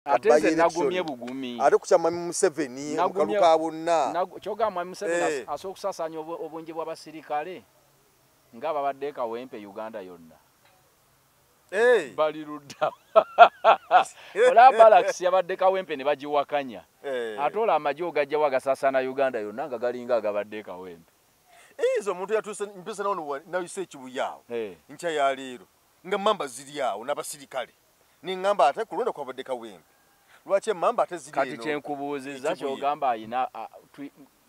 Ate nze nagumye bugumi. Ate ku kya Mwami Museveni mu kalu ka bonna. Kyogamba Mwami Museveni asobola okusaasaanya obungi bw'abasirikale nga babadde Kawempe Uganda yonna. Bali ludda. Olaba Barracks yabadde Kawempe ne bagiwakanya. Ate olwo amagye ogajjawo agasaasaana Uganda yonna nga galinga agabadde Kawempe. Ezo omuntu yatuuse mpisa nawo nayise ekibuye awo. Nkya ya leero nga mmamba ziri awo n'abasirikale. Ningamba ate ku lwendo kwabadde Kawempe. Lwaki emmamba ate ziri eno? Kati kyenkubuuzizza ky'ogamba ayina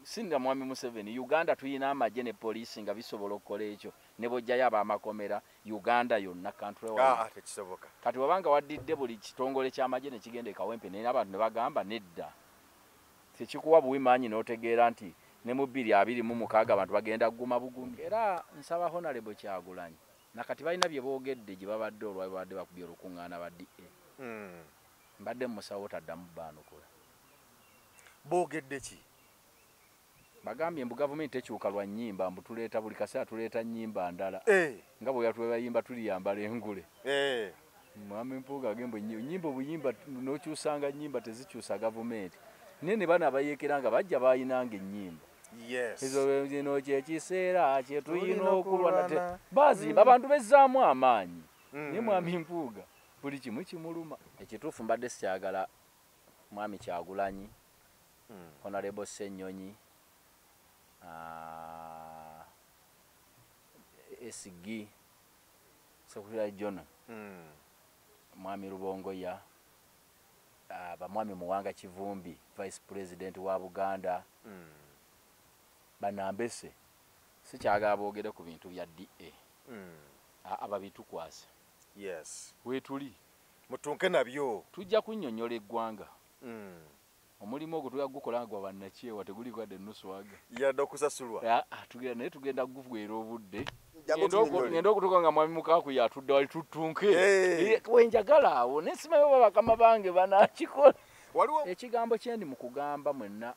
singa Mwami Museveni Uganda tuyina amagye ne poliisi nga bisobola okukola ekyo ne bw'ojjayo ab'amakomera Uganda yonna country wide. Tekisoboka. Kati bw'obanga waddidde buli kitongole ky'amagye ne kigenda e Kawempe naye abantu ne bagamba nedda. Tekikuwa buwi maanyi n'otegeera nti ne mu 2026 abantu bagenda kuguma bugumi. Era nsaba Honorable Kyagulanyi nakati balina bye boogedde gye babadde olwa babadde bakubye olukuŋŋaana ba DA. Mbadde mmusawo taddamu baanukula. Boogedde ki? Bagambye mbu gavumenti tekyuka lwa nnyimba, mbu tuleeta buli kaseera tuleeta nnyimba ndala. Nga bwe yatwebayimba tuliyambala engule. Mwami Mpuuga agamba nnyimba obuyimba n'okyusanga nnyimba tezikyusa gavumenti. Naye ne bano abayeekera nga bajja baayinanga ennyimba. Ezo zino kye kiseera kye tulina okulwana. Bazimba abantu bezzaamu amaanyi. Naye Mwami Mpuuga buli kimu kimuluma. Ekituufu mbadde sikyagala Mwami Kyagulanyi, Honorable Ssenyonyi, SG, Secretary General, Mwami Rubongoya, Bamwami Muwanga Kivumbi, Vice President wa Buganda, banambese sikyagala boogere ku bintu bya DA. Ababitukwase. Weetuli. Mutunke nabyo. Tujja kunnyonnyola eggwanga. Omulimu ogwo tujja kugukola gwa bannakyewa teguliko wadde ennusu aga. Yadde okusasulwa. Naye tugenda kugugwera obudde. Ngenda okutuuka nga Mwami Mukaaku yatudde wali tutunke. Wenjagala awo naye simanyi oba bakama bange banaakikola. Ekigambo kye ndi mu kugamba mwenna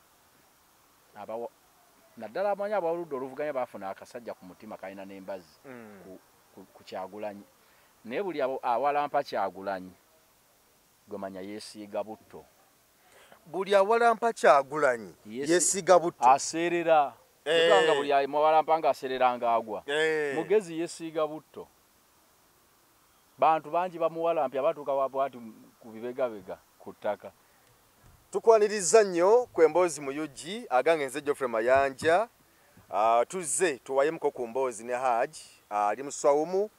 naddala abamanyi abaludde oluvuganya baafuna akasajja ku mutima kalina n'embazzi ku Kyagulanyi. Naye buli awalampa Kyagulanyi gwe manya yeesiiga butto. Buli awalampa Kyagulanyi yeesiiga butto. Aseerera. Kubanga buli awalampa ng'aseerera ng'agwa. Mugezi yeesiiga butto. Bantu bangi bamuwalampya batuuka wabwati ku bibegabega ku ttaka. Tukwaniriza nnyo ku emboozi mu UG agange nze Geoffrey Mayanja. Tuzze tuwayemuko ku mboozi ne Hajj ali mu swawumu,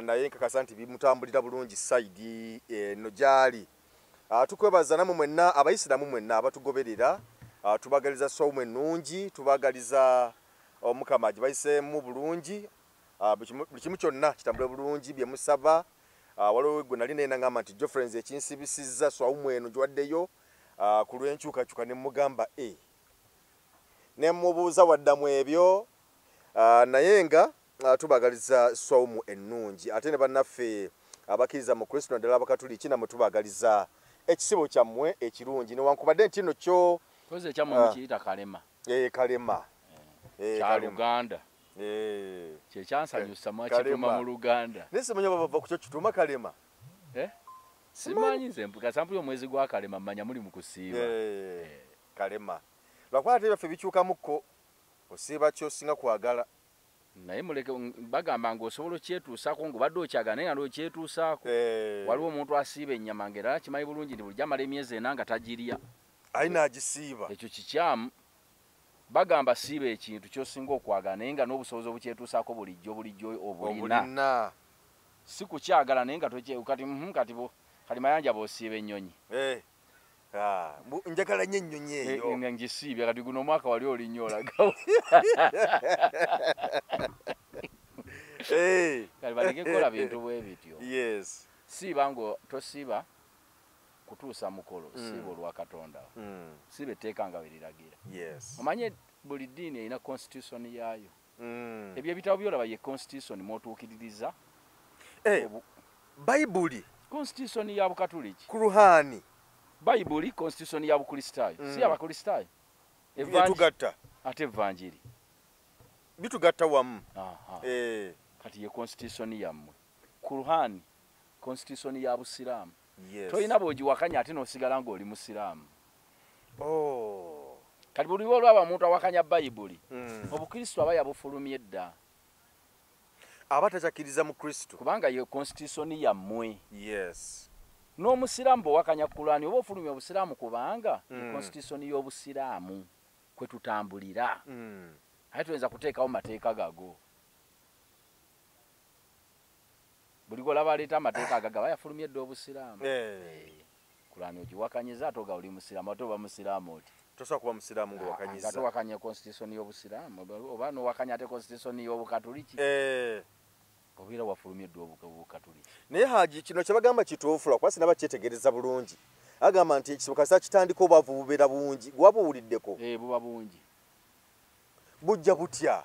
naye nkakasa nti bimutambulira bulungi sayidi eno gy'ali. Tukwebaza namwe mwenna abayisiraamu mwenna abatugoberera, tubagaliza swawumu ennungi, tubagaliza Omukama gye bayiseemu bulungi, buli kimu kyonna kitambule bulungi bye musaba. Waliwo gwe nali naye nangamba nti Geoffrey nze ekinsibisizza swawumu eno giwaddeyo ku lw'enkyukakyuka ne mugamba ne mubuuza waddamu ebyo, naye nga tubagaliza swawumu ennungi. Ate ne bannaffe abakkiriza mu Kristo naddala Abakatuliki nammwe tubagaliza ekisibo kyammwe ekirungi newankubadde nti nno kyo koze ekyammwe mukiyita kalema. Kalema. Kya Luganda. Kye kyansanyusa mwakituuma mu Luganda. Naye simanyi oba bava ku kyo kituuma kalema. Simanyi nze kasampu y'omwezi gwa kalema mmanya muli mu kusiiba. Kalema. Lwakuba ate byaffe bikyukamukko osiiba ky'osinga kwagala. Naye muleke bagamba ng'osobola okyetuusaako ng'obadde okyagala naye nga n'okyetuusaako. Waliwo omuntu asiiba ennyama ng'era kimanyi bulungi nti bulijjo amala emyezi ena nga tagirya. Alina agisiiba. Ekyo kikyamu. Bagamba siiba ekintu ky'osinga okwagala naye nga n'obusobozi obukyetuusaako bulijjo bulijjo obulina. Si kukyagala naye nga kati kati Mayanja bw'osiiba ennyonyi. Njagala nnyo ennyonyi eyo. Nga ngisiibye kati guno omwaka wali olinnyo olagawo. Kati baleke kukola bintu bwe bityo. Siiba ngo tosiiba kutuusa mukolo, siiba olwa Katonda. Siiba etteeka nga bwe liragira. Omanye buli ddiini erina constitution yaayo. Ebyo ebitabo by'olaba ye constitution mw'otuukiririza. Bayibuli. Constitution ya Bukatuliki. Kuruhani. Bayibuli constitution ya Bukristaayo. Si Abakristaayo. Etugatta. Ate evanjiri. Bitugatta wamu. Kati ye constitution yammwe. Kuruhani constitution ya Busiraamu. Yes. Tolina bw'ogiwakanya ate n'osigala ng'oli musiraamu. Oh. Kati buli lw'olaba omuntu awakanya Bayibuli, Obukristo aba yabufulumye dda. Aba takyakkiriza mu Kristo. Kubanga ye constitution yammwe. Yes. N'omusiraamu bw'owakanya Kulaani oba ofulumya obusiraamu kubanga constitution y'obusiraamu kwe tutambulira. Ate tuyinza kuteekawo mateeka gago. Buli gw'olaba aleeta amateeka agaga bayafulumye dda obusiraamu. Kulaani ogiwakanyiza ate oga oli musiraamu, ate oba musiraamu oti. Tosobola kuba musiraamu ng'owakanyiza. Ate owakanya constitution y'obusiraamu oba n'owakanya ate constitution y'obukatuliki. Obeera wafulumye dda obukatuliki. Naye Haji kino kye bagamba kituufu lwakuba sinaba kyetegereza bulungi. Agamba nti ekisibo kasita kitandika obwavu bubeera bungi. Gwabuwuliddeko? Buba bungi. Bujja butya?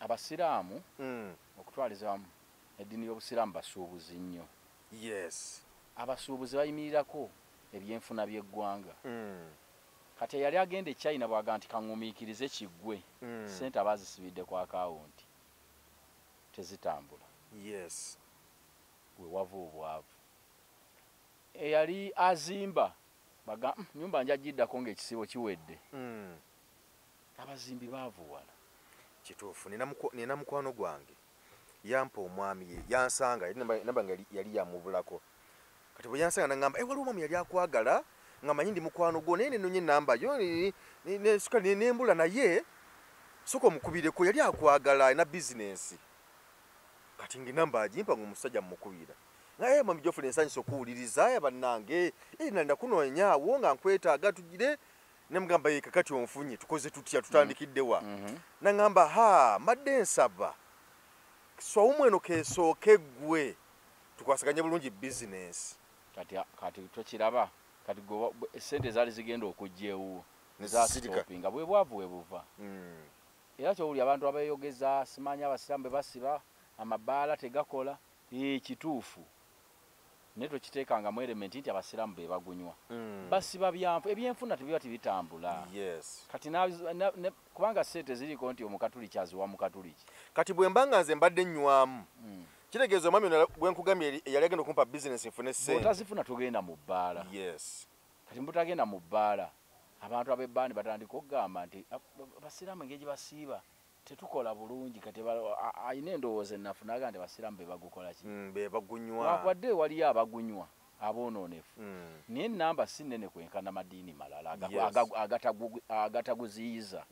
Abasiraamu okutwaliza wamu eddiini y'obusiraamu basuubuzi nnyo. Yes. Abasuubuzi bayimirirako ebyenfuna by'eggwanga. Kati eyali agenda e China bw'agamba nti kaŋŋumiikirize kiggwe, ssente aba azisibidde ku akawunti tezitambula. Yes. We wava obwavu. Eyali azimba baga nyumba nja giddako ng'ekisibo kiwedde. Abazimbi baavuwala. Kituufu. Nina mukwano gwange yampa omwami ye yansanga namba nga yali yamubulako. Kati bwe yansanga n'angamba waliwo omwami yali akwagala nga manyi ndi mukwano gwo naye nenonye ennamba yo nesuka nembula naye sooka omukubireko yali akwagala alina bizinensi. Kati ng'ennamba agimpa ng'omusajja mmukubira. Naye mwami Geoffrey nsanyuse okuwuliriza bannange nanda kunoonyaawo nga nkwetaaga tugire ne mugamba ye kakati onfunye tukoze tutya tutandikidde wa. N'angamba ha mbadde nsaba swawumu eno keesooke ggwe tukwasaganye bulungi bizinensi. Kati tokiraba kati essente zaali zigenda okujja ewuwo zasitopinga bwe bwavu we buva. Era kyowulira abantu abeeyogeza simanyi abasiraamu bwe basiba amabaala tegakola kituufu. Naye tokiteekangamu elementi nti abasiraamu be bagunywa. Basiba byanfu ebyenfuna tebiba tebitambula. Yes. Kati kubanga ssente ziriko nti omukatuliki aziwa mukatuliki. Kati bwe mba nga nze mbadde nnywamu kitegeeza omwami ono gwe nkugambye yali agenda okumpa bizinensi nfune ssente. Bw'otazifuna togenda mu bbaala. Yes. Kati mbutagenda mu bbaala abantu ab'ebbaani batandika okugamba nti abasiraamu engeri gye basiiba tetukola bulungi. Kati alina endowooza ennafu n'agamba nti abasiraamu be bagukola ki? Be bagunywa. Lwakubadde waliyo abagunywa aboonoonefu. Naye ennamba si nnene kwenkana madiini malala agataguziyiza.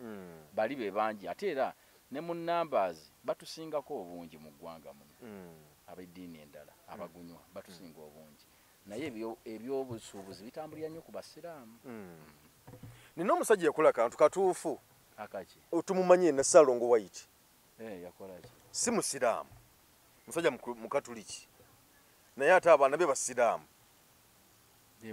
Bali be bangi ate era ne mu numbers batusingako obungi mu ggwanga muno. Ab'eddiini endala abagunywa batusinga obungi. Naye ebyobusuubuzi bitambulira nnyo ku basiraamu. Nina omusajja yakola akantu katuufu. Akaki? Tumumanyi yenna Ssalongo White. Yakola ki? Si musiraamu. Musajja mukatuliki. Naye ate abaana be basiraamu.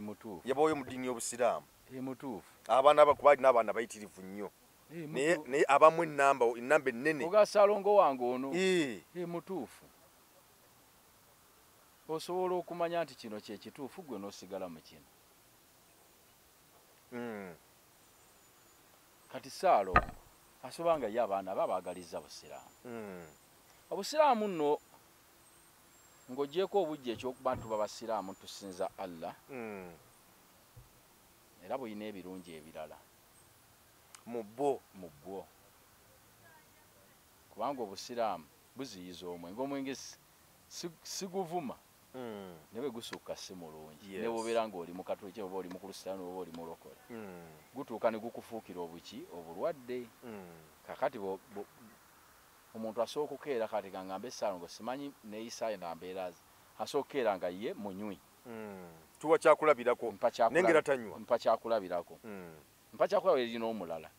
Mutuufu. Yabawayo mu ddiini y'obusiraamu. Mutuufu. Abaana kuba alina abaana bayitirivu nnyo. Naye abamu ennamba ennene. Oga Ssalongo wange ono. Mutuufu. Osobola okumanya nti kino kye kituufu gwe n'osigala mu kino. Kati Ssalongo asoba nga ye abaana be abaagaliza busiraamu. Obusiraamu nno ng'oggyeeko obujja eky'okuba nti tuba basiraamu tusinza Allah. Era bulina ebirungi ebirala. Mu bwo. Mu bwo. Kubanga obusiraamu buziyiza omwenge. Omwenge siguvuma. Ne bwe gusukka si mulungi. Ne bw'obeera ng'oli mukatuliki oba oli mukristaayo oba oli mulokole. Gutuuka ne gukufuukira obuki obulwadde. Kaakati omuntu asooka okukeera kati gangambe Ssalongo simanyi neeyisaayo na mbeera ze. Asooka okukeera nga ye munywi. Tuwa kyakulabirako. Nengera tanywa. Mpa kyakulabirako. Mpa kyakulabirako erina omulala.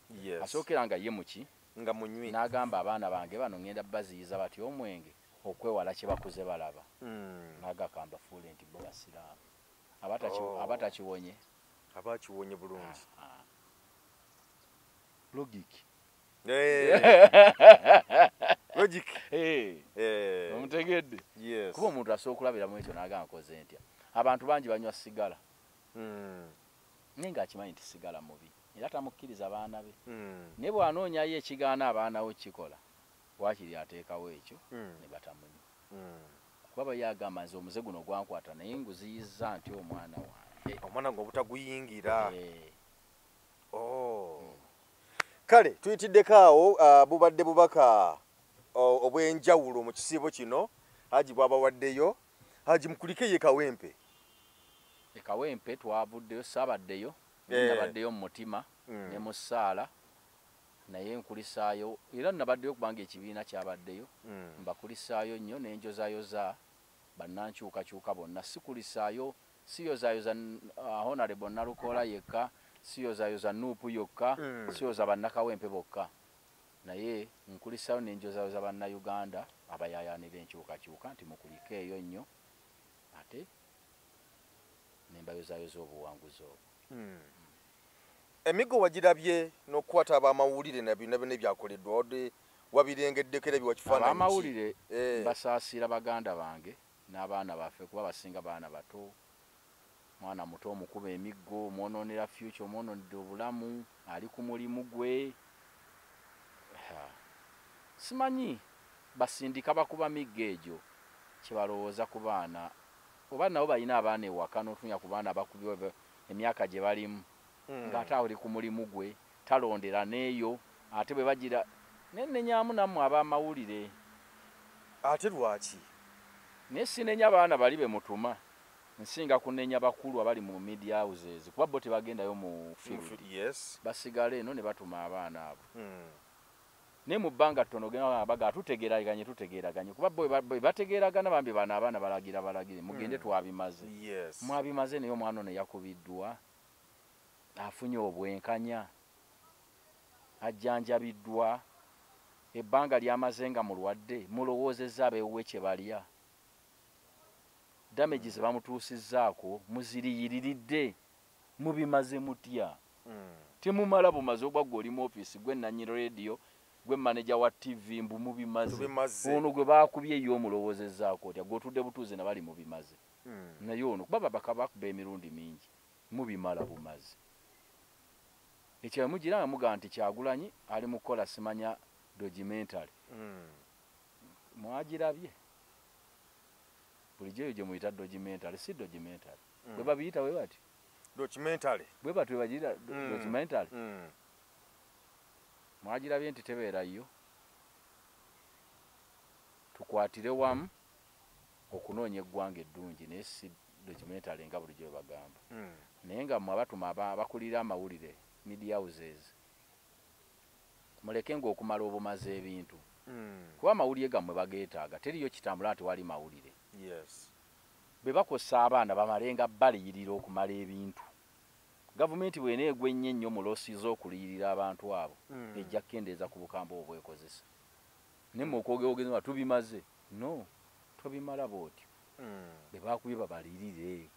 Asookera nga ye muki? Nga munywi. N'agamba abaana bange bano ngenda baziyiza batya omwenge okwewala kye bakuze balaba. N'agamba bafuule nti bo basiraamu. Abatakiwonye. Abakiwonye bulungi. Logic. Logic. Omutegedde. Yes. Kuba omuntu asobola okulabiramu ekyo n'agamba nkoze ntya. Abantu bangi banywa sigala. Naye ng'akimanyi nti sigala mubi. Era tamukkiriza baana be. Naye bw'anoonyayo ekigaana abaana bo kikola, waakiri ateekawo ekyo ne batamunywa. Kuba yagamba nze omuze guno gwankwata naye nguziyiza nti omwana wange. Omwana ngo obutaguyingira. Oh. Kale tuyitiddeko awo bubadde bubaka obw'enjawulo mu kisiibo kino Haji bw'abawaddeyo. Haji mukulike ye Kawempe. E Kawempe twavuddeyo, saabaddeyo, nabaddeyo mu mutima ne mu ssaala, naye nkulisaayo era nabaddeyo kubanga ekibiina kyabaddeyo, mbakulisaayo nnyo ne njozaayoza bannankyukakyuka bonna. Sikulisaayo, siyozaayoza Honorable Nalukoola yekka, siyozaayoza Nuupu yokka, siyoza bannakawempe bokka, naye nkulisaayo ne njozaayoza bannayuganda abayaayaanira enkyukakyuka nti mukulike eyo nnyo, ate ne mbayozaayoza obuwanguzi obwo. Emigo wagirabye n'okukwata abamawulire na byonna byonna ebyakoleddwa, wadde wabirengeddeko era biwa kifaananyi ki? Abamawulire basaasira baganda bange n'abaana baffe, kuba basinga baana bato. Mwana muto omukuba emiggo, omwonoonera future, omwonoonedde obulamu, ali ku mulimu gwe. Simanyi basindika bakuba miggo egyo kye balowooza ku baana, oba nabo balina abaana ewaka n'otunya ku baana bakubye emyaka gye balimu, ng'ate ali ku mulimu gwe, talondera n'eyo, ate bwe bagira nennenyamu nammwe ab'amawulire. Ate lwaki? Naye sinenya baana bali be mutuma, nsinga kunenya bakulu abali mu media houses, kuba bo tebagendayo mu field. Basigala eno ne batuma abaana abo. Naye mu bbanga ttono ogenda baga tutegeeraganye, tutegeeraganye, kuba bo bwe bategeeragana bambi bano abaana balagira balagire mugende twabimaze. Mwabimaze, naye omwana ono yakubiddwa, afunye obwenkanya, ajjanjabiddwa, ebbanga lyamaze nga mulwadde, mulowoozezza abeewuwe kye balya, damage ze bamutuusizzaako muziriyiriridde, mubimaze mutya? Temumala bumaze obwa gwe oli mu ofiisi, gwe nannyini radio, gwe manager wa TV, mbu mubimaze. Ono gwe baakubye ye omulowoozezzaako otya? Gw'otudde butuuze na bali mubimaze. Naye ono kuba babaka bakuba emirundi mingi, mubimala bumaze. Ekyo mugira nga mugamba nti Kyagulanyi ali mu kukola simanya documentary. Mwagirabye? Bulijjo eyo gye muyita documentary, si documentary. Bwe babiyita bwe bati? Documentary. Bwe batyo bagiyita documentary. Mwagirabye nti tebeerayo. Tukwatire wamu okunoonya eggwanga eddungi, naye si documentary nga bulijjo bwe bagamba. Naye nga mmwe abatuma abakulira amawulire, media houses, muleke ng'okumala obumaze ebintu. Kuba amawulire gammwe bageetaaga, teriyo kitambula nti wali mawulire. Bwe bakosa abaana bamalenga baliyirira okumala ebintu. Gavumenti bw'eneegwa ennyo ennyo mu loosi z'okuliyirira abantu abo, ejja kukendeeza ku bukambwe obwekozesa. Naye mmwe okwogera nga tubimaze, no, tobimala bw'otyo. Bwe bakubye babalirire.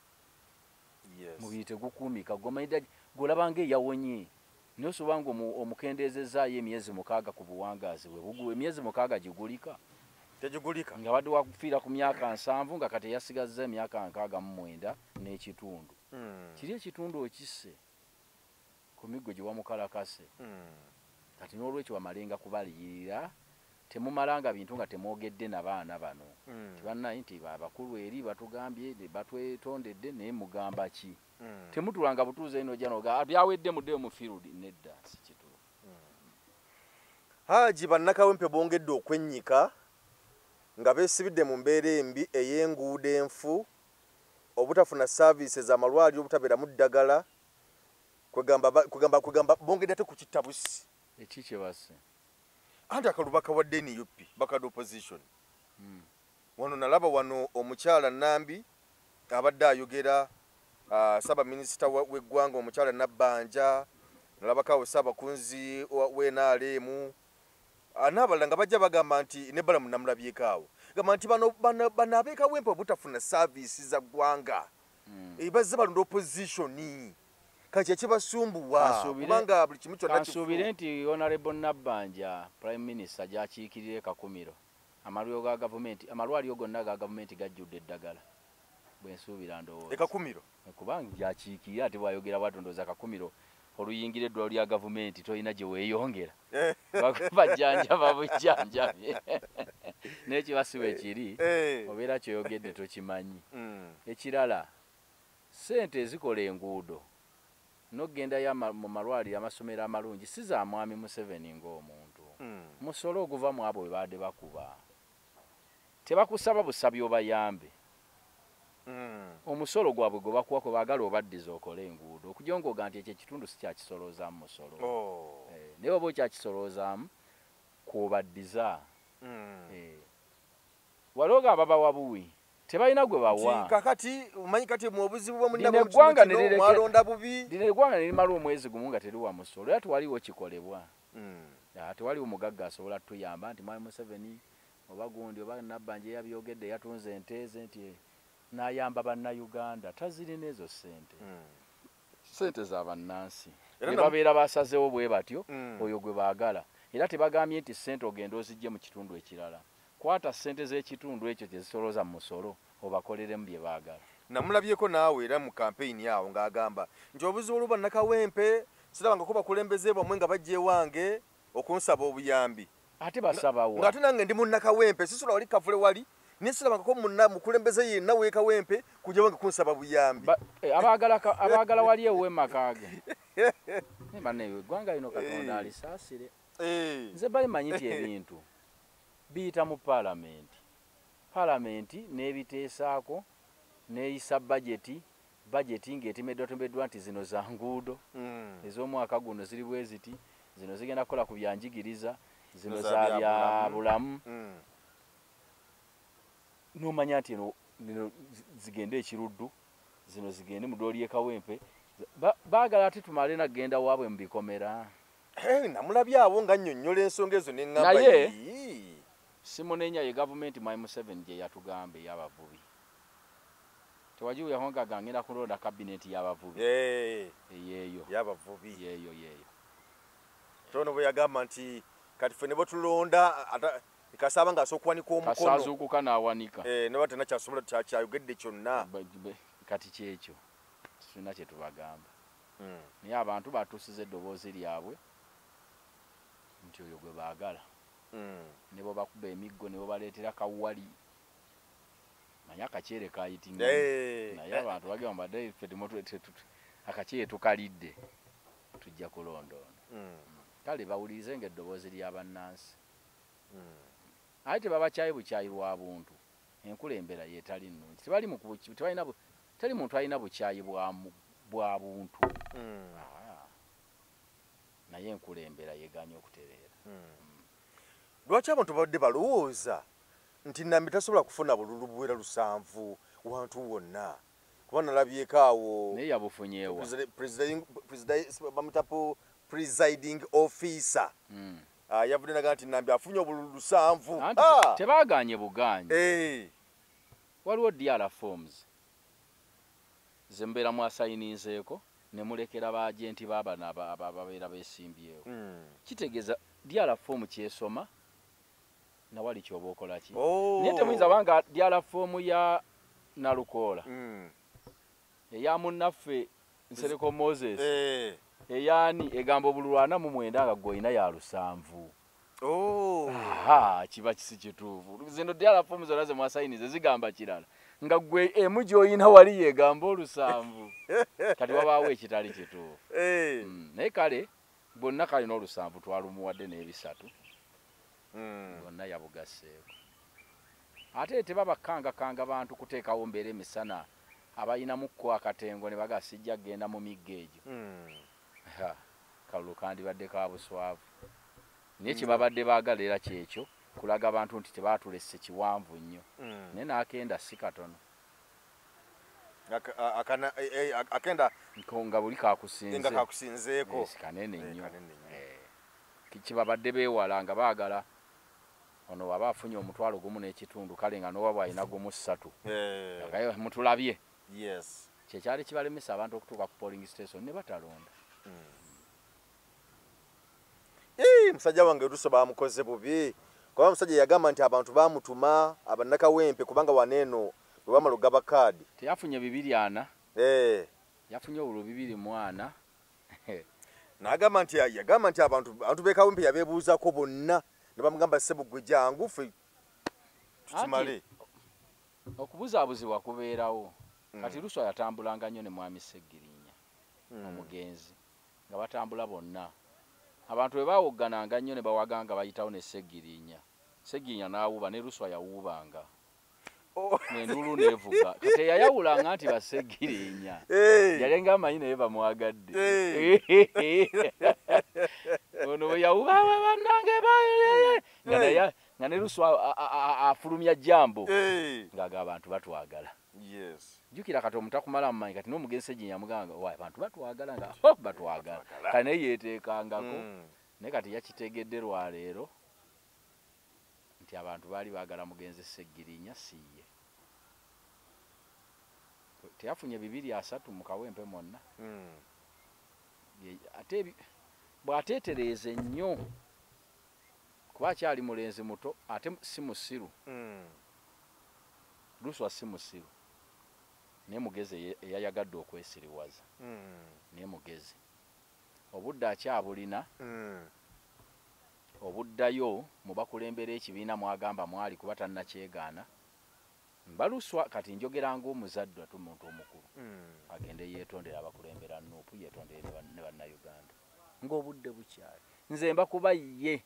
Mubiri tegukuumika, gw'olaba ng'eyawonye. Naye osobola nga omukendeezezzaayo emyezi 6 ku buwangaazi bwe, emyezi 6 gigulika. Tegigulika. Nga badde wakufiira ku myaka 70 nga kati yasigazza emyaka 69 n'ekitundu. Kiri ekitundu okisse ku miggo gye wamukalakase. Kati n'olwekyo bamalenga kubaliyirira, temumalanga bintu nga temwogedde na baana bano. Tebannaye nti abakulu eri batugambye, batwetondedde, naye mugamba ki? Temutulanga butuuze eno ojja n'oga, byawedde muddeyo mu field. Nedda, si kituufu. Haji bannakawempe bongedde okwennyika nga beesibidde mu mbeera embi ey'enguudo enfu, obutafuna services, amalwaliro obutabeeramu ddagala, kwegamba bongedde ate ku kittabusi. Eki kye basse? Anti akalulu bakawadde NUP, bakadde opposition. Wano nalaba wano omukyala Nambi abadde ayogera, ssaabaminisita w'eggwanga omukyala Nabbanja, nalabako awo ssaabakunzi w'NRM, n'abalala nga bajja bagamba nti ne Balamu namulabyeko awo. Gamba nti bano ab'e Kawempe obutafuna service za ggwanga. Bazze balonda opposition. Kati ekibasumbuwa kubanga buli kimu kyonna kifu. Kansuubire nti Honorable Nabbanja Prime Minister gy'akiikirira e Kakumiro, amalwaliro ga gavumenti, amalwaliro gonna ga gavumenti gajjudde eddagala. Bwe nsuubira ndowooza. E Kakumiro? Kubanga gy'akiikirira ate bw'ayogera bw'atyo ndowooza Kakumiro oluyingira eddwaliro lya gavumenti tolina gye weeyongera. Bajjanjaba bujjanjabi. Naye kiba si bwe kiri, obeera kyoyogedde tokimanyi. Ekirala, ssente ezikola enguudo n'okugendayo mu malwaliro amasomero amalungi si za Mwami Museveni ng'omuntu. Musolo oguva mu abo be baadde bakuba. Tebakusaba busabi obayambe. Omusolo gwabwe gwe bakuwa kwe baagala obaddiza okole enguudo. Okujongoga nti ekyo ekitundu si kyakisoloozaamu musolo. Naye oba okyakisoloozaamu kw'obaddiza. Waliwo ng'ababawa buwi. Tebalina gwe bawa. Kakati omanyi kati mu obuzibu bwa munna mwalonda bubi. Lino eggwanga ne limala omwezi gumu nga teriwa musolo. Era tewaliwo kikolebwa. Tewaliwo mugagga asobola tuyamba nti Mwami Museveni oba gundi oba Nabbanja yabyogedde yatunze ente ze nti n'ayamba bannayuganda. Tazirina ezo ssente. Ssente za bannansi. Ne babeera basazeewo bwe batyo oyo gwe baagala. Era tebagambye nti ssente ogenda ozigye mu kitundu ekirala. Kwata ssente z'ekitundu ekyo kye zisolooza mu musolo obakoleremu bye baagala. Namulabyeko naawe era mu kampeyini awo ng'agamba nti obuzibu oluba Nakawempe sirabangako bakulembeze bwammwe nga bajja ewange okunsaba obuyambi. Ate basabawa. Ng'ate nange ndi munnakawempe sisula wali kavule wali naye sirabangako mukulembeze yenna w'ekawempe kujja wange kunsaba buyambi. Abaagala wali ewuwe mu maka ge. Banne eggwanga lino Katonda alisaasire. Nze bamanyi nti ebintu biyita mu paalamenti. Paalamenti n'ebiteesaako n'eyisa bajeti, bajeti ng'etemeddwatemeddwa nti zino za nguudo, ez'omwaka guno ziri bwe ziti, zino zigenda kukola ku byanjigiriza, zino za bya bulamu. N'omanya nti eno zigende ekiruddu, zino zigende mu ddwaliro ly'e Kawempe. Baagala ate tumale nagenda waabwe mu bikomera. Namulabye awo nga nnyonnyola ensonga ezo ne ŋŋamba. Naye simunenya ye gavumenti Mwami Museveni gye yatugamba ey'abavubi. Tewagiwulirako nga ngenda kulonda kabineti y'abavubi. Eyeeyo. Y'abavubi. Yeeyo yeeyo. Tono bwe yagamba nti kati ffe ne bwe tulonda kasaba ng'asooka okuwanika omukono. Kasaazuukuka n'awanika. Ne baba tannakyasobola kyayogedde kyonna. Kati kyekyo tulina kye tubagamba. Naye abantu batuusiza eddoboozi lyabwe nti oyo gwe baagala. Ne bwe bakuba emiggo ne bwe baleetera kawali. Manya akaceere kayitinga. Naye abantu bagamba mbadde ffe akaceere tukalidde tujja kulonda ono. Kale bawulirize ng'eddoboozi lya bannansi. Ate tebabakyayi bukyayi bwa buntu. Enkulembera yeetali nnungi. Teri muntu alina bukyayi bwa buntu. Naye enkulembera yeegaanye okutereera. Lwaki abantu babadde balowooza nti Nambi tasobola kufuna bululu buwera 7 wantu wonna? Kuba nalabyeko awo. Naye yabufunyeewa. Bamutapo presiding officer. Yavudde n'agamba nti Nambi afunye obululu 7. Tebaagaanye bugaanyi. Waliwo DR forms ze mubeera mwasayininzeeko ne mulekera baagenti b'abano ababeera beesimbyewo. Kitegeeza DR form kyesoma nawali ky'oba okola ki. Naye temuyinza banga DR form ya Nalukoola, eya munnaffe Nsereko Moses, eyaani egamba obululu 49 nga ggwe olina ya 7. Kiba kisi kituufu. Zino DR form zonna ze mwasayinize zigamba kirala nga ggwe emu gy'olina wali yegamba 7. Kati wabaawo ekitali kituufu. Naye kale bonna kalina 7 twalumuwadde n'ebisatu. Bonna yabugasseeko. Ate tebabakangakanga bantu kuteekawo mbeera emisana abalinamu ko akatengo ne baga sijja kugenda mu miggo egyo. Kalulu kandibadde ka buswavu. Naye kye babadde baagala era kyekyo kulaga abantu nti tebaatulesse kiwanvu nnyo. Naye n'akenda si katono. Akenda nga buli kakusinze. Nga kakusinzeeko. Kanene nnyo. Kibabadde beewala nga baagala ono waba afunye 1.5 kale nga n'owa alina 3. Mutulabye. Yes. Kyekyali kibalemesa abantu okutuuka ku polling station ne batalonda. Musajja wange Russo bamukoze bubi. Kuba musajja yagamba nti abantu bamutuma abannakawempe kubanga waneeno bwe bamala okugaba kaadi. Teyafunye 240. Yafunye obululu 240. N'agamba nti yagamba nti abantu b'e Kawempe yabeebuuzaako bonna ne bamugamba ssebo gwe jangu ffe tukimale. Okubuzaabuzibwa kubeerawo. Kati Luswa yatambulanga nnyo ne Mwami Ssegirinya omugenzi, nga batambula bonna. Abantu bwe baawoggananga nnyo ne bawaganga bayitawo ne Ssegirinya. Ssegirinya n'awuuba ne Luswa yawuubanga. Enduulu n'evuga. Kati yayawulanga nti ba Ssegirinya. Yalenga amanyi naye bamwagadde. Ono bwe yawuuba bannange nga ne Luswa afulumya jambo. Ng'aga abantu batwagala. Yes. Jjukira kati omuntu akumala mu maanyi kati n'omugenzi Ssegirinya yamugamba wa abantu batwagala nga batwagala. Kati naye yeeteekangako. Naye kati yakitegedde lwaleero nti abantu baali baagala mugenzi Ssegirinya si ye. Teyafunye 230 mu Kawempe mwonna. Ate bw'ateetereeza ennyo kuba akyali mulenzi muto ate si musiru. Luswa si musiru. Naye mugezi eyayagadde okwesiriwaza. Naye mugezi. Obudde akyabulina. Obuddayo mu bakulembera ekibiina mwagamba mwali kuba tannakyegaana. Mbaluswa kati njogera ng'omuzadde ate omuntu omukulu. Agende yeetondere abakulembera NUP, yeetondere ne bannayuganda. Ng'obudde bukyali. Nze mba kuba ye.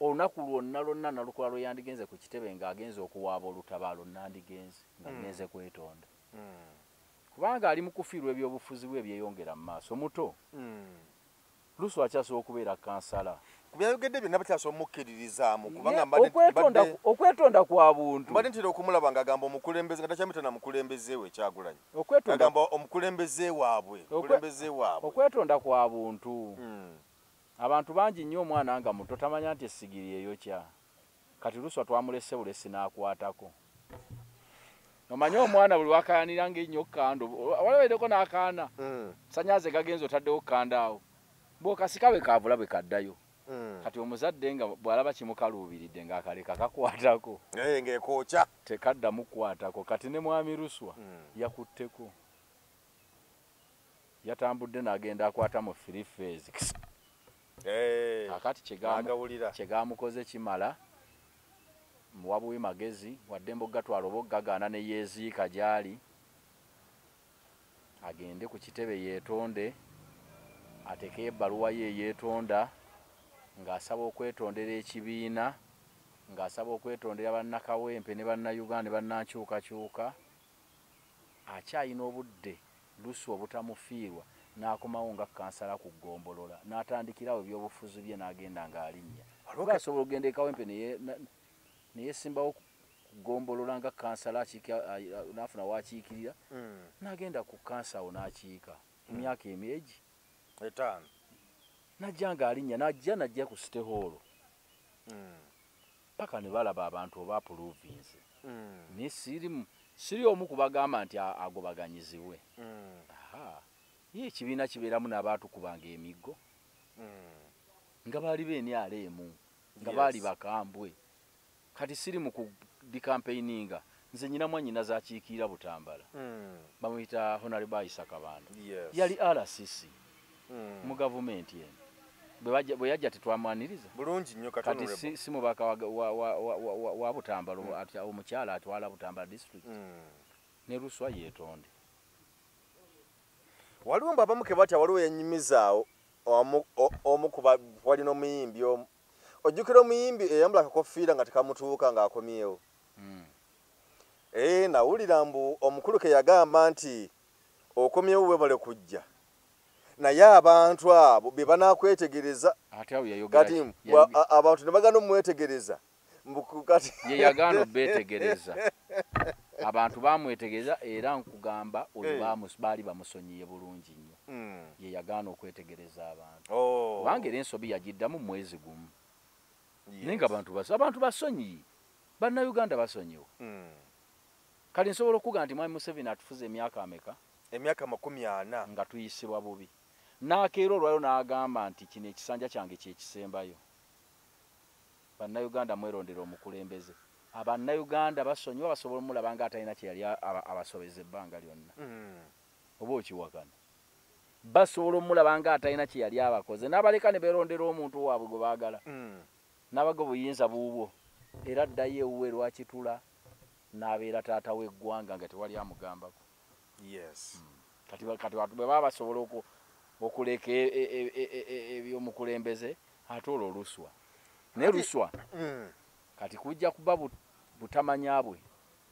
Olunaku lwonna lwonna nalukola lwe yandigenze ku kitebe ng'agenze okuwaaba olutabaalo nandigenze nga ngenze kwetonda. Kubanga ali mu kufiirwa ebyobufuzi bwe ebyeyongera mu maaso muto. Luswa akyasobola okubeera kansala. Ku byayogedde byonna bakyasobola omukkiririzaamu kubanga okwetonda kwa buntu. Mbadde ntera okumulaba ng'agamba omukulembeze nga takyamuyita na mukulembeze we Kyagulanyi. Agamba omukulembeze waabwe, omukulembeze waabwe. Okwetonda kwa buntu. Abantu bangi nnyo omwana nga muto tamanya nti essigiri eyokya. Kati Luswa twamulese bulesi n'akwatako. Omanyi omwana buli wakayanira ng'ennyo kando, walabaddeko n'akaana. Sanyaze gagenze otaddewo kando awo. Bw'okasika bwe kaavula bwe kaddayo. Kati omuzadde nga bw'alaba kimukaluubiridde ng'akaleka kakwatako. Ng'ekookya. Tekaddamu kukwatako. Kati ne Mwami Luswa yakutteko. Yatambudde n'agenda akwata mu three phase. Kakati kyegamukoze kimala muwabuwi magezi wadde mbogatwala oba ogagaana ne yeeziika gy'ali agende ku kitebe yeetonde ateeke ebbaluwa ye yeetonda ng'asaba okwetondera ekibiina ng'asaba okwetondera bannakawempe ne bannayuganda ne bannankyukakyuka. Akyalina obudde Luswa obutamufiirwa n'akomawo nga kansala ku ggombolola n'atandikirawo ebyobufuzi bye n'agenda ng'alinnya. Kuba asobola okugenda e Kawempe ne yeesimbawo ku ggombolola nga kansala n'afuna w'akiikirira n'agenda ku kansa awo n'akiika emyaka emyegi 5 n'ajja ng'alinnya n'ajja ku City Hall paka ne balaba abantu oba approvinze. Naye siri omu kubagamba nti agobaganyizibwe. Ye ekibiina kibeeramu n'abaatukubanga emiggo nga baali b'NRM nga baali bakambwe. Kati siri mu kudicampaigninga nze nnyina mwannyina z'akiikirira Butambala bamuyita Honorable Aisha Kabanda. Yali RCC mu gavumenti eno. Bwe yajja tetwamwaniriza bulungi nnyo. Kati si mubaka wa Butambala omukyala atwala Butambala district ne Luswa yeetonde. Waliwo mbu abamu ke batya waliwo yennyumizaawo omu ku walina omuyimbi omu. Ojjukira omuyimbi eyambula akakofiira nga tekamutuuka ng'akomyewo. Nawulira mbu omukulu ke yagamba nti okomyewo weebale kujja. Naye abantu abo be banakwetegereza. Kati abantu ne bagana omwetegereza. Ye yagaana obbeetegereza. Abantu bamwetegereza era nkugamba oyo baali bamusonyiye bulungi nnyo. Ye yagaana okwetegereza abantu. Kubanga era ensobi yagiddamu mwezi gumu. Naye nga abantu basonyiye. Bannayuganda basonyiwe. Kati nsobola okugamba nti Mwami Museveni atufuze emyaka ameka? Emyaka 40. Nga tuyisibwa bubi. N'akeera olwaliro n'agamba nti kino ekisanja kyange kye kisembayo. Bannayuganda mwerondera omukulembeze. Abannayuganda basonyiwa basobola omulaba ng'atalina kye yali abasobeza ebbanga lyonna. Oba okiwakana. Basobola omulaba nga atalina kye yali abakoze, n'abaleka ne beerondera omuntu waabwe gwe baagala, n'abaga obuyinza buubwo, era addayo ewuwe Lwakitula n'abeera taata w'eggwanga nga tewali amugambako. Kati bwe baba basobola okuleka ebyomukulembeze, ate olwo Luswa naye Luswa kati kujja kuba butamanya bwe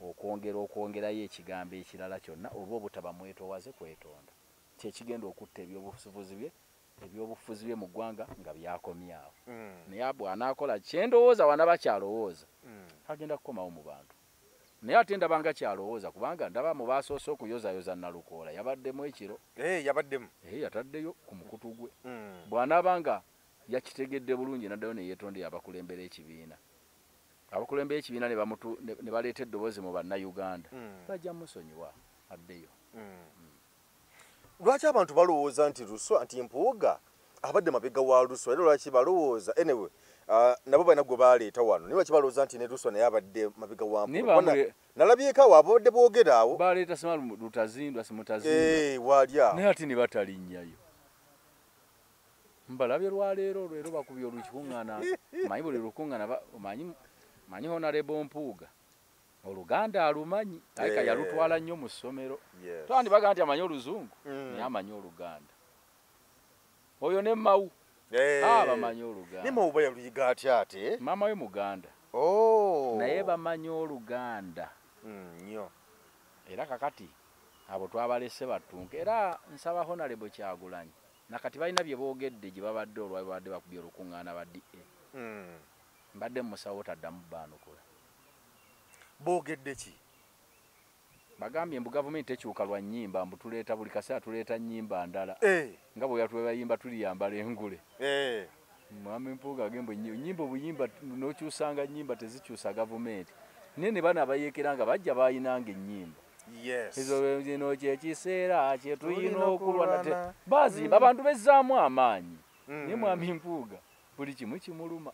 okwongera okwongerayo ekigambo ekirala kyonna, oba obutaba mwetowaze kwetonda, kyekigenda okutta ebyobufuzi bye mu ggwanga nga byakomyawo. Naye bw'anaakola kyendowooza, wanaba kyalowooza, agenda kukomawo mu bantu. Naye ate ndaba nga kyalowooza, kubanga ndaba mu baasoose okuyozayoza Nalukoola yabaddemu ekiro. Yabaddemu. Yataddeyo ku mukutu gwe. Bw'anaaba nga yakitegedde bulungi n'addayo ne yeetondera abakulembera ekibiina, abakulembera ekibiina ne baleeta eddoboozi mu Bannayuganda, bajja musonyiwa addeyo. Lwaki abantu balowooza nti Luswa, nti Mpuuga abadde mabega wa Luswa? Era lwaki balowooza, anyway, nabo balina gwe baleeta wano, naye lwaki balowooza nti ne Luswa naye abadde mabega wa Mpuuga? Nalabyeko awo abadde boogera awo, baleeta sima Lutazindwa, simutazindwa wali awo, naye ate ne batalinnyayo. Mbalabye lwaleero olwero bakubye olukuŋŋaana, manyi buli lukuŋŋaana, manyi Honorable Mpuuga Oluganda alumanyi, alika yalutwala nnyo mu ssomero. Twandibaga nti amanyi Oluzungu, naye amanyi Oluganda. Oyo ne Mawu bamanyi Oluganda. Ne Mawu bayaluyiga atya ate? Maama we Muganda. Naye bamanyi Oluganda nnyo. Era kakati abo twabalese batunke. Era nsaba Honorable Kyagulanyi, nakati balina bye boogedde gye babadde olwali babadde bakubye olukuŋŋaana ba DA. Mbadde musawo taddamu baanukula. Boogedde ki? Bagambye mbu gavumenti tekyuka lwa nnyimba, mbu tuleeta buli kaseera tuleeta nnyimba ndala, nga bwe yatwebayimba tuliyambala engule. Mwami Mpuuga agembe nnyimba obuyimba n'okyusanga nnyimba tezikyusa gavumenti. Naye ne bano abayeekera nga bajja baayinanga ennyimba. Ezo zino kyekiseera kye tulina okulwana. Bazimba abantu bezzaamu amaanyi. Naye Mwami Mpuuga buli kimu kimuluma.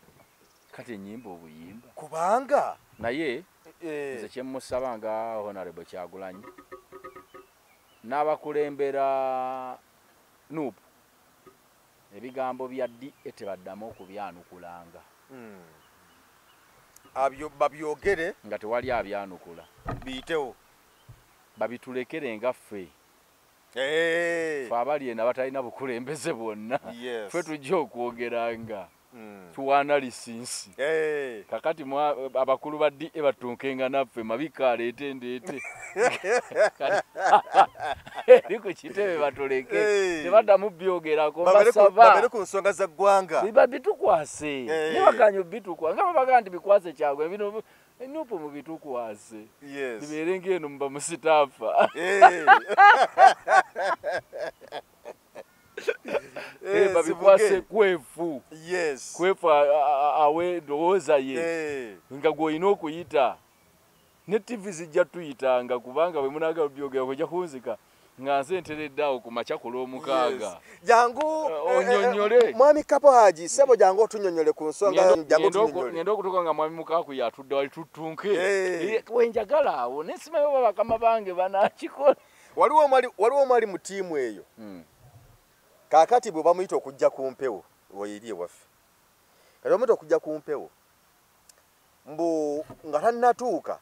Kati ennyimba obuyimba. Kubanga naye nze kye mmusaba nga Honorable Kyagulanyi n'abakulembera NUP, ebigambo bya DA tebaddamu okubyanukulanga. Abyo babyogere nga tewali abyanukula, biyitewo, babitulekere nga ffe. Ffe abali eno abatalina bukulembeze bwonna, ffe tujja okwogeranga tuwaana lisinsi. Kakati abakulu ba DA batunkenga naffe, mabika aleete ndeete eri ku kitebe batuleke, tebaddamu byogerako, mbasaba babeere ku nsonga za ggwanga, bitukwase. Ne baganya obitukwasa nga babaga nti bikwase Kyagwe, bino NUP mubitukwase, bibeere ng'eno muba musitaafa. Babikwase Kwefu. Kwefu awe ndowooza ye nga gw'olina okuyita. Ne TV zijja tuyitanga, kubanga bwe munaaga byogera kujja kunzika nga nze nteredde awo ku makya ku Lwomukaaga. Jangu onyonnyole Mwami Kapo Haji, ssebo jangu otunnyonnyole ku nsonga, jangu otunnyonnyole. Ngenda okutuuka nga Mwami Mukaaku yatudde wali tutunke. Wenjagala awo ne simanyi oba bakama bange banaakikola. Waliwo omwali mu ttiimu eyo. Kaakati bwe bamuyita okujja ku mpewo, weeri ewaffe. Kati bamuyita okujja ku mpewo, mbu nga tannatuuka,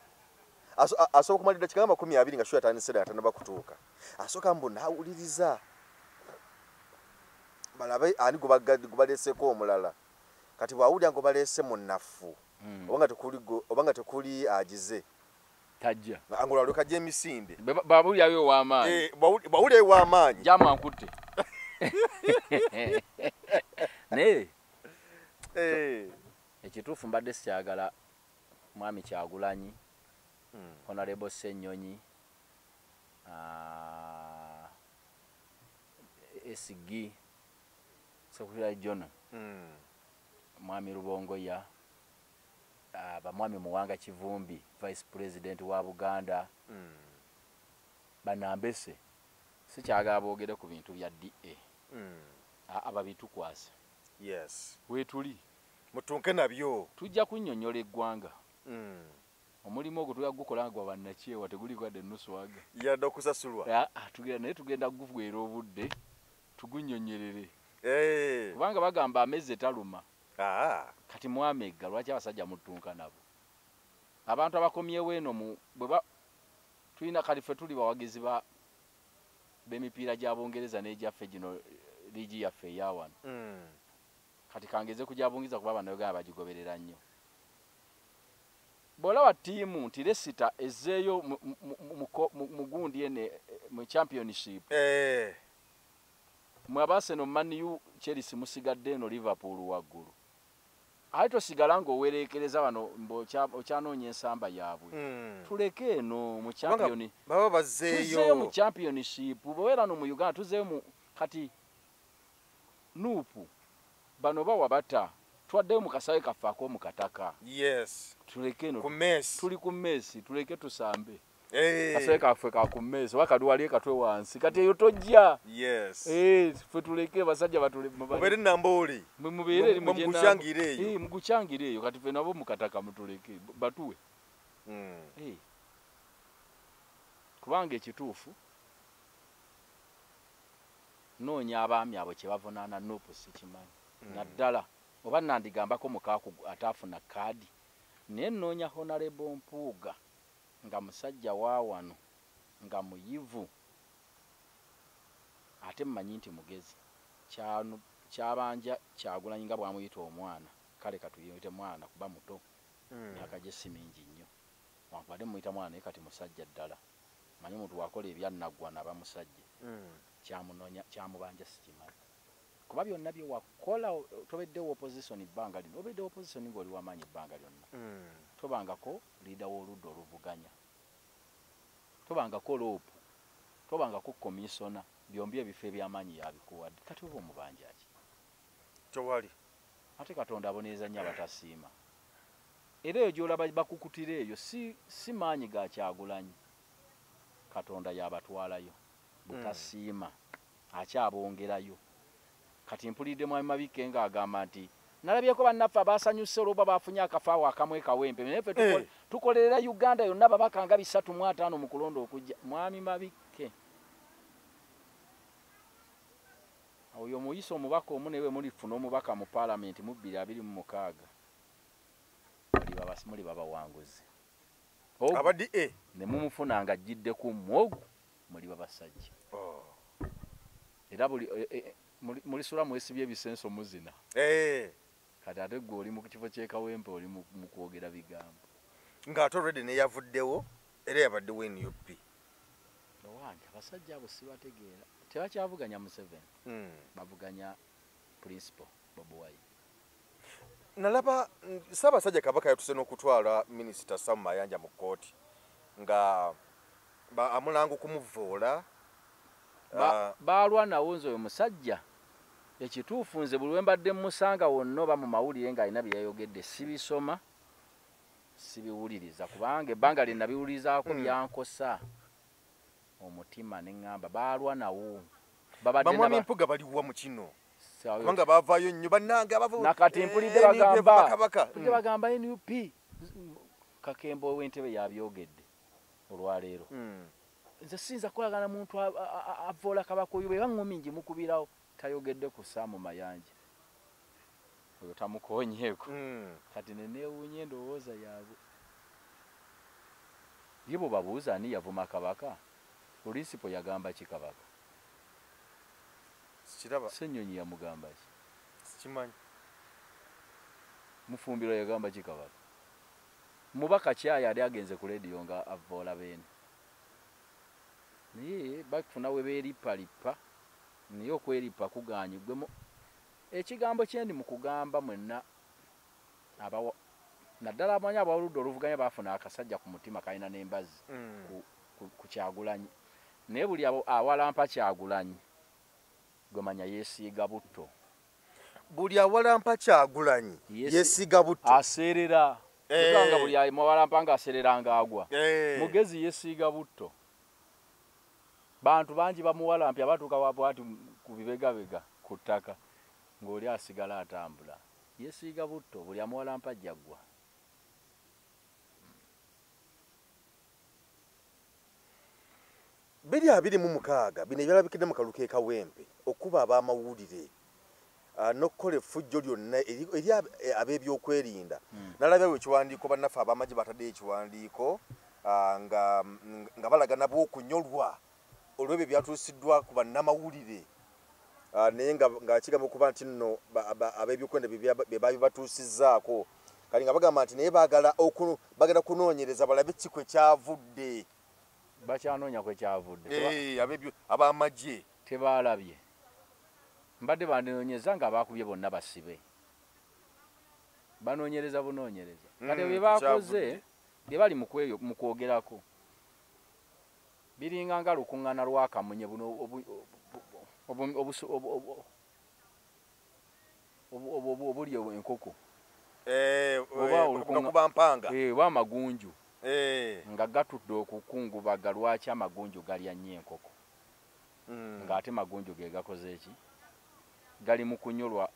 asooka okumala eddakiika nga 20 nga sho yatandise ddala tannaba kutuuka. Asooka mbu n'awuliriza, balabe ani gwe baleeseeko omulala. Kati bw'awulira nga baleese munnafu, oba nga tekuli agize, tajja. Ng'olwo kajja emisinde. Bw'awulirayo ow'amaanyi. Bw'awulirayo ow'amaanyi. Jamu ankutte. Naye ekituufu mbadde sikyagala Mwami Kyagulanyi, Honorable Ssenyonyi, SG, Secretary General, Mwami Rubongoya, bamwami Muwanga Kivumbi, Vice President wa Buganda, banambese sikyagala boogere ku bintu bya DA. Ababitukwase. Weetuli mutunke nabyo, tujja kunnyonnyola eggwanga. Omulimu ogwo tujja gukola nga gwa bannakyewa, teguliko wadde ennusu waga. Yadde okusasulwa. Naye tugenda kugugwera obudde, Tugunnyonnyerere. Kubanga bagamba ameze taluma. Kati mwamegga lwaki abasajja mutunka nabo? Abantu abakomyewo eno bwe tulina kati ffe tuli bawagizi ba b'emipiira gya Bungereza n'egyaffe gino liigi yaffe eya wano. Kati kangeze ku gya Bungereza kuba Bannayuganda bagigoberera nnyo. Bw'olaba ttiimu nti Leicester ezzeeyo mu gundi ene mu championship. Mwe aba Arsenal, Man U, Chelsea musigadde eno, Liverpool waggulu. Ate tosigala ng'owereekereza bano okyanoonya ensamba yaabwe. Tuleke eno mu champion. Baba bazzeeyo. Tuzzeeyo mu championship. Bw'obeera no mu Uganda tuzzeeyo mu kati NUP bano bawa bata twaddeyo mu kasawe kaffe ak'omu kataka. Yes. Tuleke eno. Ku mmeesi. Tuli ku mmeesi tuleke tusambe. Kasawe kaffe ka ku mmeesi oba kaduwaliye katwe wansi kati eyo tojja. Yes. Ffe tuleke basajja batule. Mubeere Namboole. Mubeere eri mugukyangire eyo. Mugukyangire eyo kati ffe nabo mu kataka mutuleke batuwe. Kubanga ekituufu noonya abaami abo kye bavunaana NUP sikimanyi. Naddala oba nandigambako mukaaku ataafuna kaadi naye nnoonya Honorable Mpuuga nga musajja wa wano nga muyivu ate mmanyi nti mugezi kyabanja Kyagulanyi nga bw'amuyita omwana kale katuyite mwana kuba muto myaka gye si mingi nnyo wankubadde muyita mwana naye kati musajja ddala manyi omuntu wakola ebyannaggwa n'aba musajja kyamunoonya kyamubanja sikimanyi kuba byonna bye wakola tobeddewo opposition ebbanga lino obeddewo opposition ng'oli wamaanyi ebbanga lyonna. Tobangako leader w'oludda oluvuganya, tobangako loopu, tobangako commissioner, byombi ebifo ebyamaanyi yabikuwadde kati oba omubanja ki? Tewali. Ate Katonda abonereza nnyo abatasiima. Era eyo gy'olaba bakukutira eyo si maanyi ga Kyagulanyi, Katonda yabatwalayo butasiima akyabongerayo. Kati mpulidde Mwami Mabikke ng'agamba nti nalabyeko bannaffe abasanyuse olw'okuba baafunye akafaawo akamu e Kawempe naye ffe tukolerera Uganda yonna babaka nga 350 mu kulonda okujja. Mwami Mabikke oyo muyise omubaka omu naye bwe mulifuna omubaka mu paalamenti mu 2026 muli babawanguzi. Aba DA ne mumufuna nga ajjidde ku mmwe ogwo muli babasajja. Era buli mulisula mwesibye ebisenso muzina. Kati ate gwe oli mu kifo ky'e Kawempe oli mu kwogera bigambo. Ng'ate already ne yavuddewo era yabaddewo NUP. Owange abasajja abo sibategeera. Tebakyavuganya Museveni. Bavuganya Principal Bobi Wine. Nalaba Ssaabasajja Kabaka yatuse n'okutwala Minisita Sam Mayanja mu kkooti nga amulanga okumuvoola. Baalwa nawo nze oyo musajja ekituufu nze buli lwe mbadde mmusanga wonna oba mu mawulire ng'alina bye yayogedde sibisoma sibiwuliriza kubanga ebbanga lye nabiwulirizaako byankosa omutima ne ŋŋamba baalwa nawo. Bamwami Mpuuga baliwa mu kino kubanga baavaayo nnyo bannange abava nakati mpulidde bagamba NUP Kakembo ow'Entebe yabyogedde olwaleero. Nze siyinza kukolagana muntu avoola Kabaka oyo bwe baŋŋumi ngimukubirawo tayogedde ku Sam Mayanja oyo tamukoonyeeko. Kati ne neewuunya endowooza yaabwe. Ye bwe babuuza ani yavuma Kabaka, Principal yagamba ki Kabaka? Sikiraba. Ssennyonyi yamugamba ki? Sikimanyi. Mufumbiro yagamba ki Kabaka? Mubaka kyayi yali agenze ku leediyo nga avoola beene. Naye bafuna we beerippalippa naye okwerippa kugaanye gwe ekigambo kye ndi mu kugamba mwenna naddala abamanyi abaludde oluvuganya baafuna akasajja ku mutima kalina n'embazi ku Kyagulanyi naye buli awalampa Kyagulanyi gwe manya yeesiiga butto. Buli awalampa Kyagulanyi yeesiiga butto aseerera kubanga buli awalampa ng'aseerera ng'agwa. Mugezi yeesiiga butto. Bantu bangi bamuwalampya batuuka wabwati ku bibegabega ku ttaka ng'oli asigala atambula. Yeesiiga butto buli amuwalampa ajja ggwa. 2026 bino ebyalabikidde mu kalulu k'e Kawempe okuba ab'amawulire n'okukola effujjo lyonna eri ab'ebyokwerinda. Nalabyawo ekiwandiiko, bannaffe ab'amagye bataddeyo ekiwandiiko nga balaga nabo okunyolwa olw'ebyo byatuusiddwa ku bannamawulire, naye nga kigamba okuba nti nno ab'ebyokwerinda be babibatuusizzaako. Kati nga bagamba nti naye bagenda kunoonyereza balabe ki kwe kyavudde. Bakyanoonya kwe kyavudde. Ab'amagye tebalabye. Mbadde bandinoonyeza nga abaakubye bonna basibe. Banoonyereza bunoonyereza. Kati bye bakoze bye bali mu kwogerako biringa nga lukuŋŋaana lwa kamunye buno obuli enkoko. Oba mpanga. Oba amagunju. Nga gatudde okukungubaga lwaki amagunju galya nnyo enkoko. Ng'ate magunju ge gakoze eki? Gali mu kunyolwa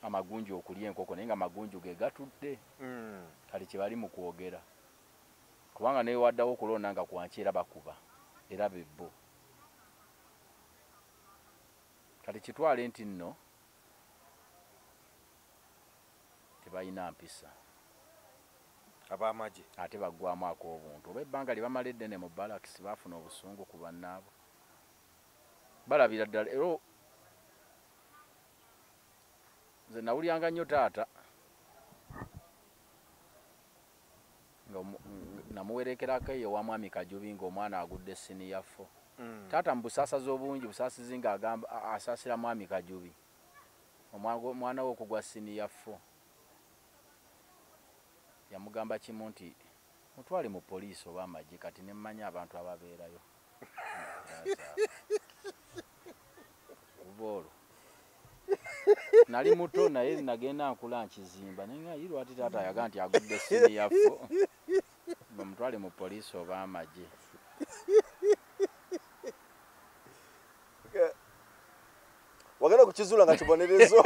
amagunju okulya enkoko naye nga amagunju ge gatudde. Kati kye bali mu kwogera. Kubanga ne waddawo okulonda nga kwankya era bakuba era bebbo. Kati kitwale nti nno tebalina mpisa. Ab'amagye. Ate baggwamu ak'obuntu. Oba ebbanga lye bamala eddene mu balakisi baafuna obusungu ku bannaabwe. Balabira ddala era nze nawulyanga nnyo taata nga namuwerekerako eyo wa Mwami Kajubi ng'omwana agudde siniya 4. Taata mu busasazi obungi busaasizi ng'agamba asaasira Mwami Kajubi omwana we okugwa siniya 4. Yamugamba kimu nti mutwale mu poliisi oba amagye kati ne mmanya abantu ababeerayo. Kuva olwo nali muto naye nagenda nkula nkizimba naye nga lwaki taata ayaga nti agudde siniya 4 bamutwale mu poliisi oba amagye. Wagenda kukizuula nga kibonerezo.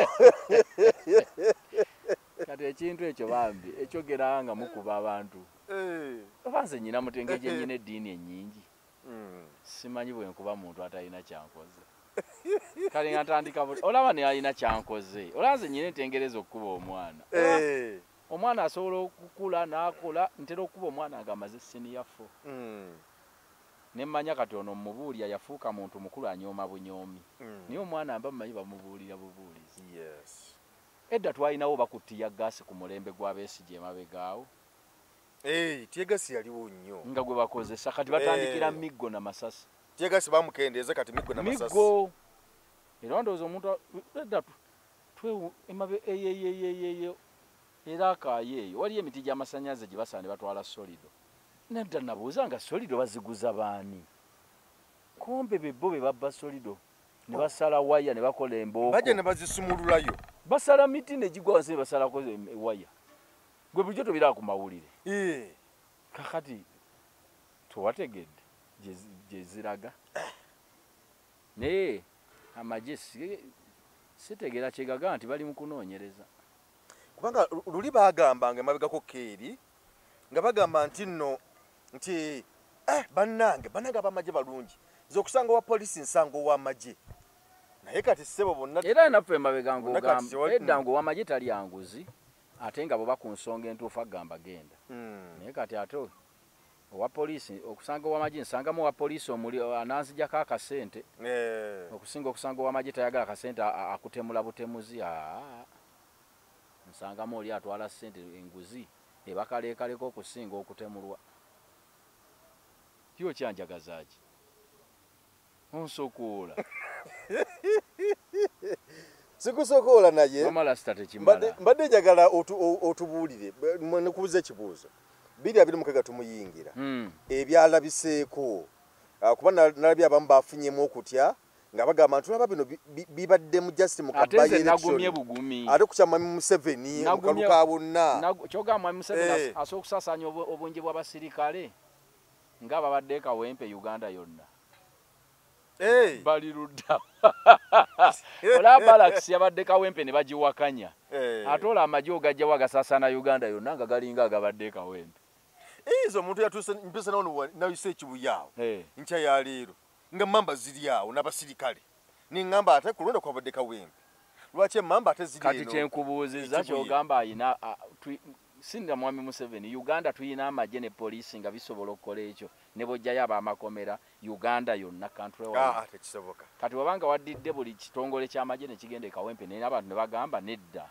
Kati ekintu ekyo bambi ekyogera nga mukuba abantu. Oba nze nnyina mutenge gye nnyina eddiini ennyingi. Simanyi bwe nkuba muntu atalina kyankoze. Kale nga ntandika olaba ne alina kyankoze. Olaba nze nnyina entengereza okukuba omwana. Omwana asobola okukula n'akola, ntera okukuba omwana ng'amaze siniya 4. Ne mmanya kati ono mmubuulira yafuuka muntu mukulu anyooma bunyoomi. Naye omwana mba mmanyi bamubuulira bubuulizi. Edda twalinawo bakutiya gaasi ku mulembe gwa Besigye emabegaawo. Tiyegasi yaliwo nnyo. Nga gwe bakozesa kati batandikira miggo na masasi. Tiyegasi bamukendeeza kati miggo na masasi. Miggo. Era ndowooza omuntu edda emabe eyeyeyeyeyo era akaayo eyo waliyo emiti gy'amasannyalaze gye basala ne batwala solido. Nedda nabuuza nga solido baziguza baani? Kumbe be bo be babba solido ne basala waya ne bakola embooko. Bajja ne bazisumululayo. Basala miti ne gigwa wansi ne basalako waya. Gwe bulijjo tobiraba ku mawulire. Kakati towategedde gye ziraga. Naye amagye sitegeera kye gaga nti bali mu kunoonyereza. Kubanga luli baagambanga emabegako keeri nga bagamba nti nno nti bannange ab'amagye balungi. Nze okusanga owa poliisi nsanga ow'amagye. Naye kati ssebo bonna era naffe emabega ng'ogamba edda ng'ow'amagye talya nguzi ate nga bw'oba ku nsonga entuufu agamba genda. Naye kati ate owa poliisi okusanga ow'amagye nsangamu owa poliisi omuli ananzijjako akasente. Okusinga okusanga ow'amagye tayagala akasente akutemula butemuzi. Nsangamu oli atwala ssente enguzi ebakaleekaleko okusinga okutemulwa. Kyo kyanjagaza ki? Onsokoola. Sikusokoola naye. Mbadde njagala otubuulire nkubuuze ekibuuzo. 2026 tumuyingira. Ebyalabiseeko kuba nalabye abamu bafunyemu okutya nga bagamba nti tulaba bino bibadde mu just mu by election. Ate ku kya Mwami Museveni mu kalulu ka bonna. Kyogamba Mwami Museveni asobola okusaasaanya obungi bw'abasirikale nga babadde Kawempe Uganda yonna. Bali ludda. Olaba balakisi yabadde Kawempe ne bagiwakanya. Ate olwo amagye ogajjawo agasaasaana Uganda yonna nga galinga agabadde Kawempe. Ezo omuntu yatuuse mpisa nawo nayise ekibuye awo. Nkya ya leero. Nga mamba ziri awo n'abasirikale. Ningamba ate kulonda kwabadde Kawempe. Lwaki emamba ate ziri eno? Kati kyenkubuuzizza ky'ogamba ayina singa Mwami Museveni, Uganda tuyina amagye ne poliisi nga bisobola okukola ekyo ne bw'ojjayo ab'amakomera Uganda yonna country wide. Tekisoboka. Kati wabanga waddidde buli kitongole ky'amagye ne kigenda e Kawempe naye abantu ne bagamba nedda.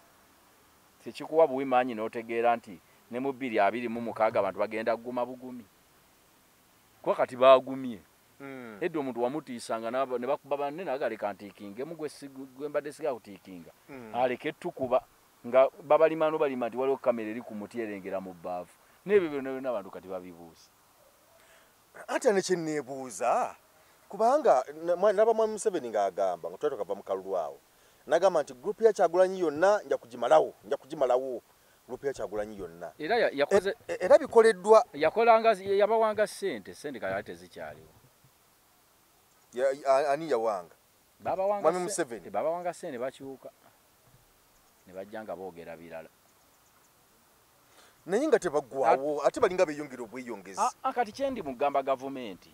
Tekikuwa buwi maanyi n'otegeera nti ne mu 2026 abantu bagenda kuguma bugumi. Kuba kati baagumye. Edda omuntu wamutiisanga ne bakuba banne n'agaleka ntiikingemu gwe mbadde sigala kutiikinga. Aleke tukuba nga babalima n'obalima nti waliwo kamera eri ku muti erengera mu bbaafu. N'ebyo byonna byonna abantu kati babibuusa. Ate ne kye neebuuza kubanga naba Mwami Museveni ng'agamba nga twali tukava mu kalulu awo n'agamba nti group ya Kyagulanyi yonna nja kugimalawo group ya Kyagulanyi yonna. Era yakoze era bikoleddwa yakolanga yabawanga ssente kale ate tezikyaliwo. Ani yawanga? Mwami Museveni. Babawanga ssente bakyuka ne bajja nga boogera birala. Naye nga tebaggwawo ate balinga beeyongera obweyongezi. Kati kye ndi mugamba gavumenti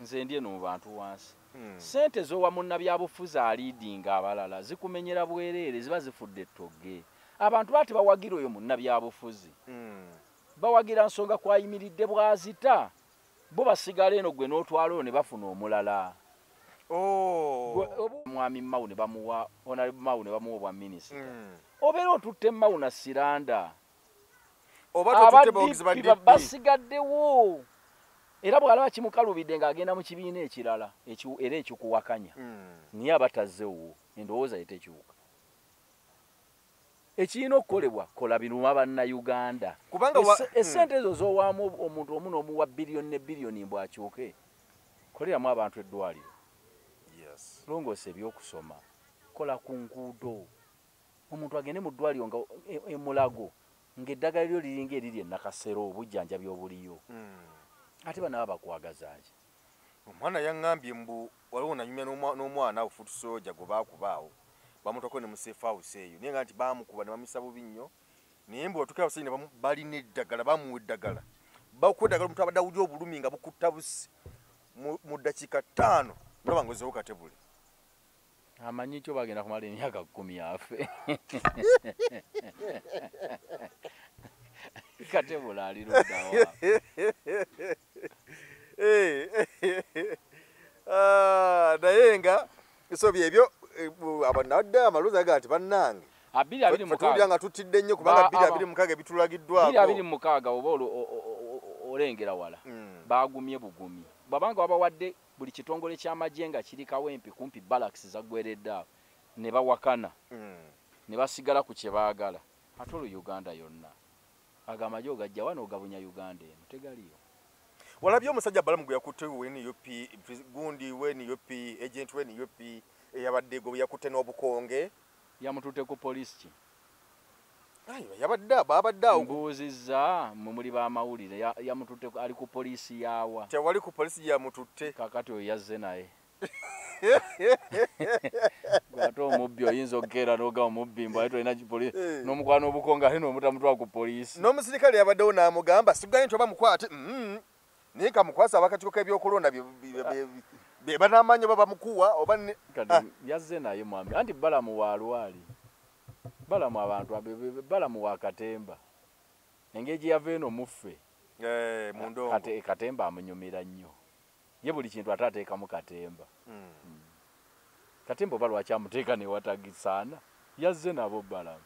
nze ndi eno mu bantu wansi. Ssente z'owa munnabyabufuzi aliidinga abalala zikumenyera bwereere ziba zifudde ettogge. Abantu baba tebawagira oyo munnabyabufuzi. Bawagira nsonga kwayimiridde bw'azita. Bo basigala eno gwe n'otwala oyo ne bafuna omulala. Mwami Mao ne bamuwa Honorable Mao ne bamuwa obwa minisita. Obeera otutte Mao na Siranda. Oba totutte bawagizi ba DP. Basigaddewo. Era bw'alaba kimukalubidde ng'agenda mu kibiina ekirala era ekikuwakanya. Naye aba tazzeewo endowooza ye tekyuka. Ekirina okukolebwa kola biruma bannayuganda. Essente ezo z'owaamu omuntu omu n'omuwa biliyoni ne biliyoni mbw akyuke. Koleramu abantu eddwaliro. Longoosa ebyokusoma. Kola ku nguudo. Omuntu agende mu ddwaliro nga emulago ng'eddagala lyo liringa eriri e Nakasero obujjanjabi obuliyo. Ate bano baba bakwagaza ki? Omwana yaŋŋambye mbu waliwo nanyumya n'omwana awo foot soldier gwe baakuba awo. Bamutwako ne mu safe house eyo. Naye nga nti baamukuba ne bamuyisa bubi nnyo. Naye mbu watuuka abasajja ne balina eddagala bamuwa eddagala. Bakuwa eddagala omuntu abadde awulira obulumi nga bukutta busi mu ddakiika 5 nolaba ng'ozzeewo Katebule. Amanyi kyo bagenda kumala emyaka 10 afe. Katebule ali ludda wa? Naye nga so byebyo abanadde amaloozi aga nti bannange. 2026 nga tutidde nnyo kubanga 2026 ebitulagiddwako. 2026 oba olengera wala. Baagumye bugumi. Bw'abanga wabawadde buli kitongole ky'amagye nga kiri Kawempe kumpi barracks zaggweredde awo ne bawakana. Ne basigala ku kye baagala. Ate olwo Uganda yonna. Ago amagye ogajja wano ogabunya Uganda eno tegaliyo. Walabye omusajja Balamu gwe yakutte we NUP gundi we NUP agent we NUP eyabadde gwe yakutte n'obukonge. Yamututte ku poliisi ki? Yabadde babadde awo. Mbuuzizza mmwe muli b'amawulire yamututte ali ku poliisi yaawa. Tewali ku poliisi yamututte. Kaakati oyo yazze naye. Ate omubbi oyinza okukeera n'oga omubbi mbu ate tolina poliisi n'omukwano n'obukonge ate n'omutamutwala ku poliisi. N'omusirikale yabaddewo n'amugamba siganye nti oba mukwate naye kamukwasa abakakiiko k'ebyokulonda be banaamanya oba bamukuwa oba kati yazze naye mwami anti Balamu wa lwali. Balamu abantu Balamu wa Katemba. Engeri gye yava eno muffe. Mu ndongo. Katemba amunyumira nnyo. Ye buli kintu ate ateekamu Katemba. Katemba oba lwaki amuteeka ne watagisaana? Yazze nabo Balamu.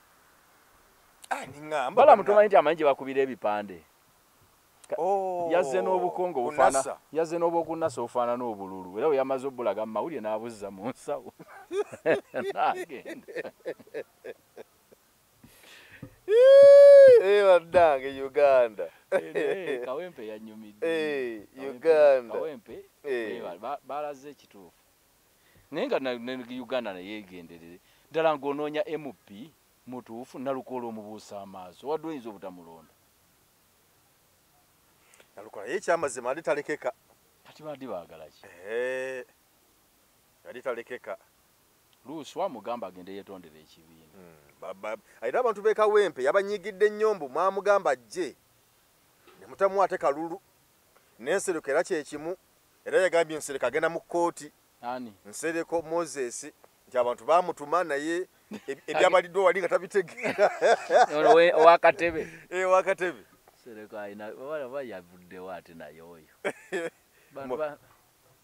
Balamu tomanyi nti amanyi gye bakubira ebipande. Yazze n'obukongo obufaana yazze n'obwokunnasa obufaanana obululu era bwe yamaze obbulaga mu mawulire n'abuzza mu nsawo. N'agenda. Bannange Uganda. Kawempe yannyumidde. Uganda. Kawempe balaze ekituufu. Naye nga Uganda naye yeegenderere. Ddala ng'onoonya MP mutuufu Nalukoola omubuusa amaaso wadde oyinza obutamulonda. Nalukoola ye ekyamazima ali talekeka. Kati badde baagala ki? Yali talekeka. Luswa mugamba agende yeetondere ekibiina. Era abantu b'e Kawempe yabanyigidde nnyo mbu mwamugamba ajje ne mutamuwa ate kalulu n'enseruka era kye kimu Era yagambye Nsereko agenda mu kkooti. Ani? Nsereko Moses nti abantu baamutuma naye ebyabaliddwa wali nga tabitegeera. Ono owakatebe. Owakatebe. Nsereko alina oba yavuddewo ate naye oyo.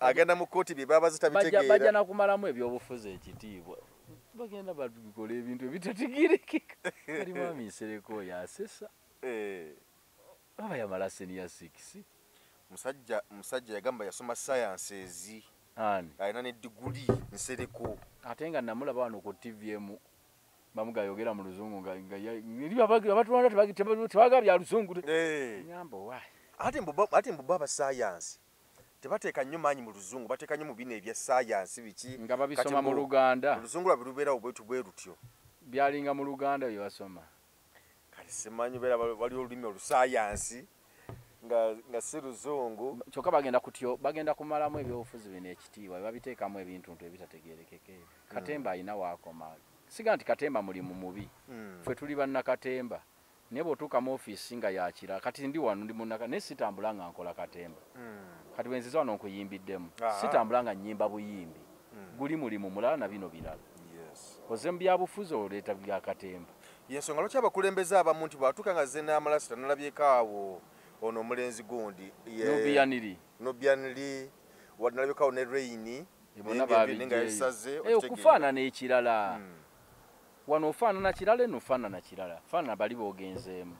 Agenda mu kkooti bye babaze tabitegeera. Bajja nakumalamu ebyobufuzi ekitiibwa. Bagenda batukola ebintu ebitategeerekeka. Kali mwami Nsereko oyo asesa. Baba yamala senior 6. Musajja yagamba yasoma sciences. Ani? Alina ne diguli Nsereko. Ate nga namulaba wano ku TV emu bamugayogera mu luzungu nga abatulonda tebagaba bya luzungu. Ngamba why? Ate mbu baba science tebateeka nnyo maanyi mu luzungu, bateeka nnyo mu bino ebya science biki nga babisoma mu Luganda. Oluzungu lwabwe lubeerawo bwetu bwe lutyo. Byalinga mu Luganda bye basoma. Kale simanyi beera waliwo olulimi olusayansi nga si luzungu. Kyokka bagenda kumalamu ebyobufuzi bino ekitiibwa, babiteekamu ebintu ntu ebitategeerekeka ebyo. Katemba alina waakoma. Siga nti katemba mulimu mubi. Ffe tuli bannakatemba. Naye bw'otuuka mu ofiisi nga yakira, kati ndi wano ndi munnaka naye sitambula nga nkola katemba. Kati bwe nziza wano nkuyimbiddemu, sitambula nga nnyimba buyimbi. Guli mulimu mulala na bino birala. Oze mu byabufuzi oleeta bya katemba. Yensonga lwaki abakulembeze abamu nti bw'atuuka nga zze n'amalasi tanalabyeko awo ono omulenzi gundi Nubian Li, nalabyeko awo ne Reini nga yasaze. Okufaanana ekirala. Wano ofaanana kirala eno ofaanana kirala. Faanana bali b'ogenzeemu.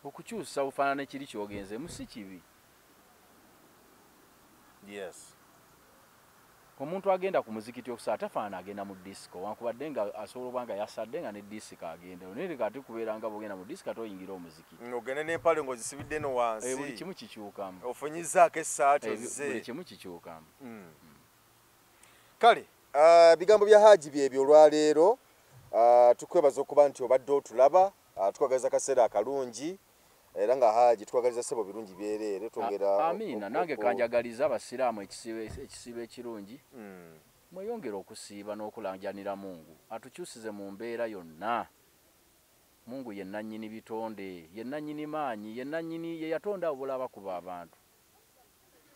Okukyusa ofaanana ekiri ky'ogenzeemu si kibi. Yes. Omuntu agenda ku muzikiti okusala tafaanana agenda mu disco, wankubadde nga asobola okuba nga yasadde nga ne disco agenda. Naye leka ate kubeera nga bw'ogenda mu disco ate oyingira omuzikiti. Ogende n'empale ng'ozisibidde eno wansi. Buli kimu kikyukamu. Ofunyizaako essaati ozze. Buli kimu kikyukamu. Kale bigambo bya Haji byebyo olwaleero. Tukwebaza okuba nti obadde otulaba, tukwagaliza kaseera akalungi. Era nga Haji tukwagaliza ssebo birungi byereere, twongera amiina. Nange kanjagaliza abasiraamu ekisiibo ekirungi. Mweyongere okusiiba n'okulanjanira Mungu atukyusize mu mbeera yonna. Mungu ye nannyini bitonde, ye nannyini maanyi, ye nannyini ye yatonda obulaba kuba abantu.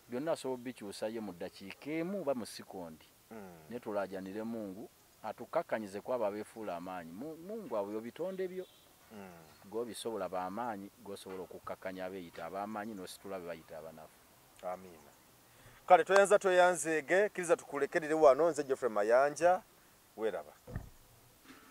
Byonna asobola obikyusa ye mu ddakiika emu oba mu sikondi. Ne tulajanire Mungu atukakkanyize kwabo abeefuula amaanyi. Mungu abo bitonde byo. Gwobisobola b'amaanyi, gwosobola okukkakkanya abeeyita ab'amaanyi n'ositula be bayita abanafu. Amiina. Kale tweyanza tweyanzeege, kkiriza tukulekerere wano. Nze Geoffrey Mayanja, weeraba.